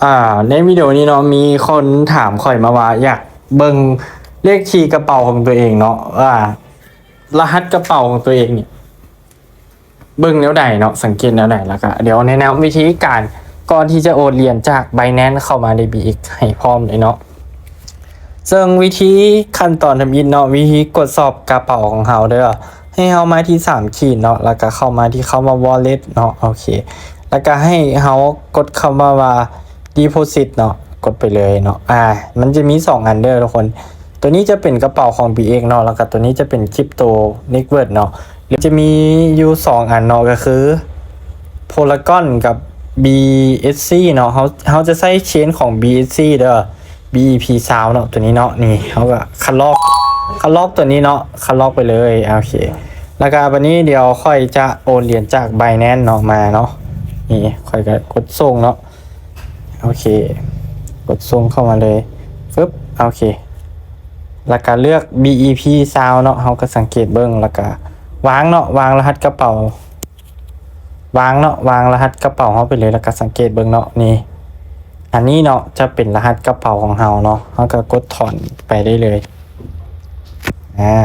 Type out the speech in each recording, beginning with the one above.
ອ່າ ໃນວິດີໂອນີ້ເນາະ ມີຄົນຖາມຂ້ອຍມາວ່າ ຢາກເບິ່ງເລກທີກະເປົາຂອງຕົວເອງເນາະ ວ່າລະຫັດກະເປົາຂອງຕົວເອງນີ້ ເບິ່ງແນວໃດເນາະ ສັງເກດແນວໃດ ແລ້ວກະດຽວແນະນຳວິທີການ ກ່ອນທີ່ຈະໂອນຫຼຽນຈາກ Binance ເຂົ້າມາໃນ ບີເອັກ ໃຫ້ພ້ອມເລີຍເນາະ. ເຊິ່ງວິທີຂັ້ນຕອນທຳອິດເນາະ ວິທີກວດສອບກະເປົາຂອງເຮົາເດີ້ ໃຫ້ເຮົາມາທີ່ສາມຂີດເນາະ ແລ້ວກະເຂົ້າມາທີ່ຄຳວ່າ Wallet ເນາະ ໂອເຄ ແລ້ວກະໃຫ້ເຮົາກົດຄຳວ່າ Deposit ເນາະ ກົດໄປເລີຍເນາະ. ອ່າ ມັນຈະມີສອງອັນເດີ້ທຸກຄົນ ຕົວນີ້ຈະເປັນກະເປົາຂອງ ບີເອັກ ເນາະ ແລ້ວກະຕົວນີ້ຈະເປັນ Crypto Network ເນາະ ແລ້ວຈະມີຢູ່ສອງອັນເນາະ ກະຄື Polygon ກັບ BSC ເນາະ. ເຮົາ ເຮົາຈະໃຊ້ Chain ຂອງ BSC ເດີ້ BEP ຊາວເນາະ ຕົວນີ້ເນາະ. ນີ້ເຮົາກະຄັດລອກ ຄັດລອກຕົວນີ້ເນາະ ຄັດລອກໄປເລີຍ ໂອເຄ. ແລ້ວກະບາດນີ້ດຽວຂ້ອຍຈະໂອນຫຼຽນຈາກ Binance ເນາະ ມາເນາະ. ນີ້ຂ້ອຍກະກົດສົ່ງເນາະ ໂອເຄ ກົດສົ່ງເຂົ້າມາເລີຍ ຟຶບ ໂອເຄ ແລ້ວກະເລືອກ BEP ຊາວເນາະ. ເຮົາກະສັງເກດເບິ່ງ ແລ້ວກະວາງເນາະ ວາງລະຫັດກະເປົາ ວາງເນາະ ວາງລະຫັດກະເປົາເຮົາໄປເລີຍ ແລ້ວກະສັງເກດເບິ່ງເນາະ. ນີ້ ອັນນີ້ເນາະ ຈະເປັນລະຫັດກະເປົາຂອງເຮົາເນາະ ເຮົາກະກົດຖອນໄປໄດ້ເລີຍ. ອ່າ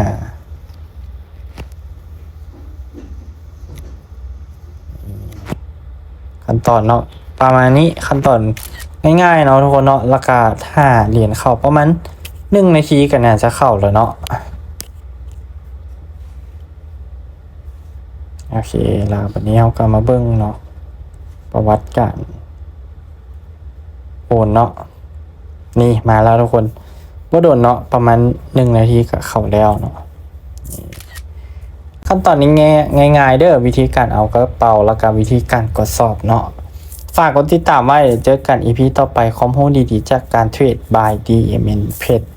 ຂັ້ນຕອນເນາະ ປະມານນີ້ ຂັ້ນຕອນງ່າຍໆເນາະທຸກຄົນເນາະ. ແລ້ວກະຖ້າຫຼຽນເຂົ້າປະມານໜຶ່ງນາທີກະໜ້າຈະເຂົ້າແລ້ວເນາະ. ໂອເຄ ແລ້ວບາດນີ້ເຮົາກະມາເບິ່ງເນາະ ປະຫວັດການໂອນເນາະ. ນີ້ມາແລ້ວທຸກຄົນ ບໍ່ດົນເນາະ ປະມານໜຶ່ງນາທີກະເຂົ້າແລ້ວເນາະ. ຂັ້ນຕອນນີ້ງ່າຍໆເດີ້ ວິທີການເອົາກະເປົາ ແລ້ວກະວິທີການກວດສອບເນາະ. ຝາກກົດຕິດຕາມໄວ້ ເຈີກັນ ອີພີ ຕໍ່ໄປ ຄວາມຮູ້ດີໆຈາກການເທຣດ Binance